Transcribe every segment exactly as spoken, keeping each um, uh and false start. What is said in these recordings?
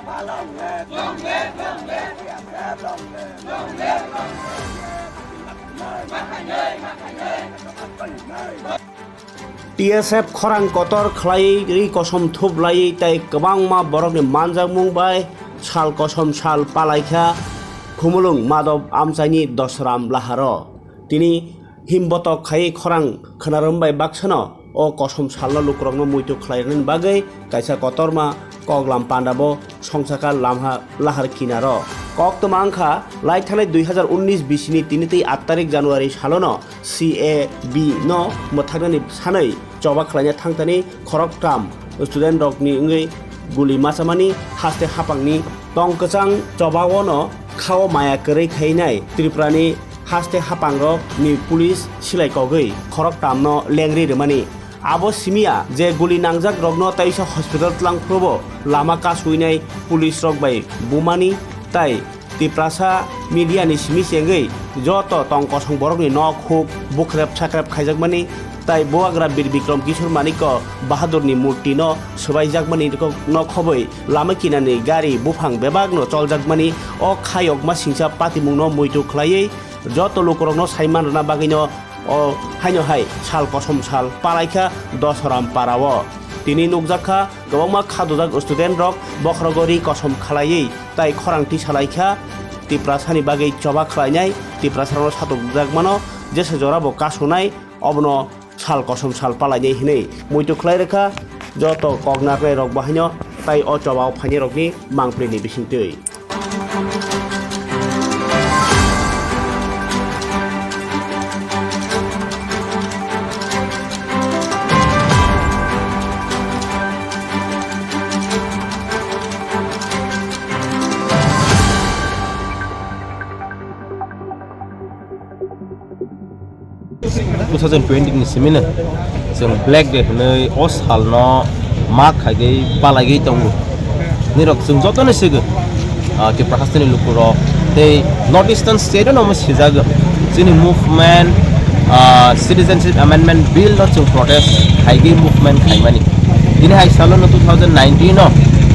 T S F khorang kotor khlaiwi ri kosom thup laiwi tei kwbangma borokni manjakmung bai sal kosom sal palaikha Khumulwng Madhob amchaini Dosram Laharo. Tini himbotok khai khorang khwnarwng bai baksano o kosom salno lukurokno muitu khlairwnani bagwi kaisa kotorma koklam pandabo songsakha lamha lahar kinaro. Koktwma wngkha, lai thangnai dui hazar unnis bisini tini tei aat tarik January salono C A B no mwthaknani sanwi choba khlaina thangthani khoroktham student rokni wngwi guli machamani haste hapangni tong kwchang chobaono khao maya kwrwi khainai Tripurani haste hapangrokni police silai kogwi khoroktham no lengri rwmani. Abo simiya je guli nangjak rokno teisa hospital tlangphrubo lama kasuinai police rok bai bumani tai Tiprasa media ni simi chengwi joto tong kosong borokni nok huk bukrep sakrep khaijakmani tai bubagra Bir Bikram Kishore Manikya Bahadur ni murti no swbaijakmani no khobwi lama kinani gari buphang bebak no choljakmani o khayokma singcha patimung no muitu khlaiwi joto lukurokno saiman rwna bagwino o haino hai sal kosom sal palaikha Dosoram parao. Tini nukjakha kwbangma khadojak student rok bokhorogo ri kosom khlaiwi tai khorang tisalaikha Tiprasani bagwi choba khlainai Tiprasarokno satokjakmano jesa jorabo kasunai obono sal kosom sal palainai hinwi muitu khlai rwkha joto kok narwknai rok bahaino tai o chobao phainai rokni mangpili ni bisingtwi. Two thousand twenty ni simi no chwng Black Day hwnwi o salno ma khaigwi palaiwi tongo. Nirok chwng jotono swigwi, ah, Tripura hasteni lukurok tei North Eastern state-o no omo sijagwi. Chini movement, ah, Citizenship Amendment Bill no chwng protest khaigwi movement khaimani. Tini hai salono two thousand nineteen o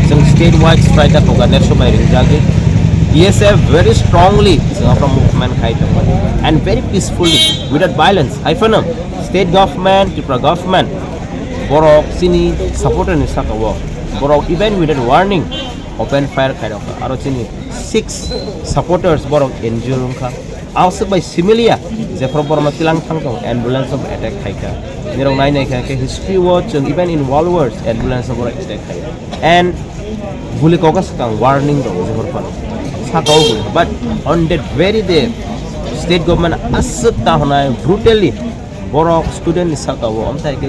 chwng state wide strike program nerso bai ringjagwi. T S F very strongly chwng aphano movement khai tongmani and very peacefully, without violence. Hai phano state government, Tripura government, borok chini supporter ni saka o, borok even without warning open fire khai rokha. Aro chini six supporters borok injure wngkha. Aswk bai similia, jephru borokno tilang thang tong, ambulance o attack khaikha. Nirok nai nai kha khe history o chwng even in World Wars ambulance o borok attack khaikha. And guli koga swkang warning rok jephru phano saka o guli. But on that very day, state government aswk ta hwnai brutally borok student ni saka o, omthai khe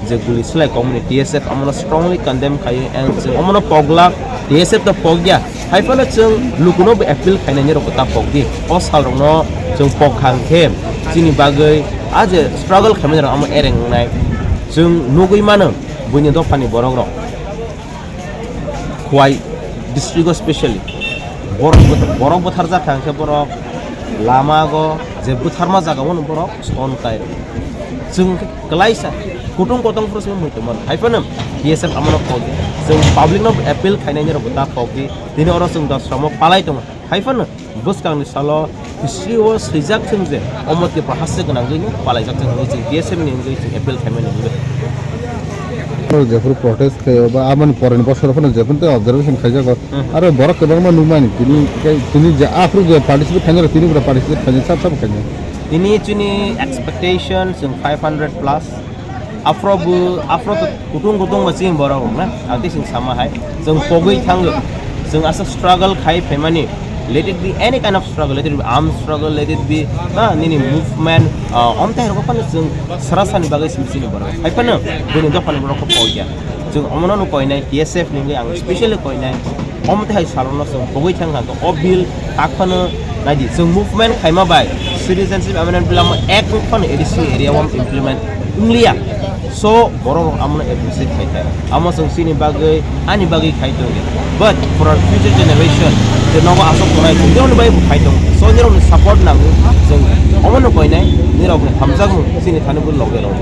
je guli swlai kok mani T S F amono strongly condemn khaio, and chwng omono poglak, T S F no pokya. Hai phano chwng lukuno bo appeal khainani rokbo ta pokdi. O salrokno chwng pok kha hwnkhe chini bagwi a je struggle khaimani rok amo ereng wngnai. Chwng nugwi mano buini dophani borokrok. Khowai district o specially borok, borok butharjak kha hwnkhe borok lamago je butharma jagao no borok stone kai rw. Chwng khe kwlaisa kutung kotong phuru se muitu mano. Hai phano T S F amono pokdi. Chwng public no appeal khainani rokbo ta pokdi. Tini oro chwng Dosramo palai tongo. Hai phano bwskangni salo history o swijak thung je omo Tripura haste gwnangwi no palaijak thung hinwi chwng T S F ni wngwi chwng appeal khaimani hwnwi. Oro jephuru protest khaio ba aboni poreni bosoro phano jephuru tei observation khaijago. Mhm. Aro borok kwbangma nukmani tini tei tini je aphuru je participate khainai rok tini pura participate khainai sab sab khainai. Tini chini expectation chwng five hundred plus. Aphro bo, aphro to kutung kutung ba chini borok rok na, ang tei chwng sama hai, chwng pogwi thango, chwng aswk struggle khai phaimani, let it be any kind of struggle, let it be armed struggle, let it be, na, nini movement, ah, omtai rok phano chwng sara sani bagwi chwng chini borok hai phano, buini dophani borok kho pogya, chwng omono no koinai, T S F ni wngwi ang specially koinai. Omo tei hai salrokno chwng pogwi thang kha, o bill tak phano naidi, chwng movement khaima bai Citizenship Amendment Bill amo ek wng phano A D C area o implement wngliya. So, borok rok amono appreciate khai kha. Amo chwng chini bagwi, ani bagwi khai tongo. But for our future generation, je nogo aswk tongnai, chwng jotono bai bo khai tongo. So, nirokni support nango, chwng omono koinai, nirokni hamjakmung chini thani bo loge rok.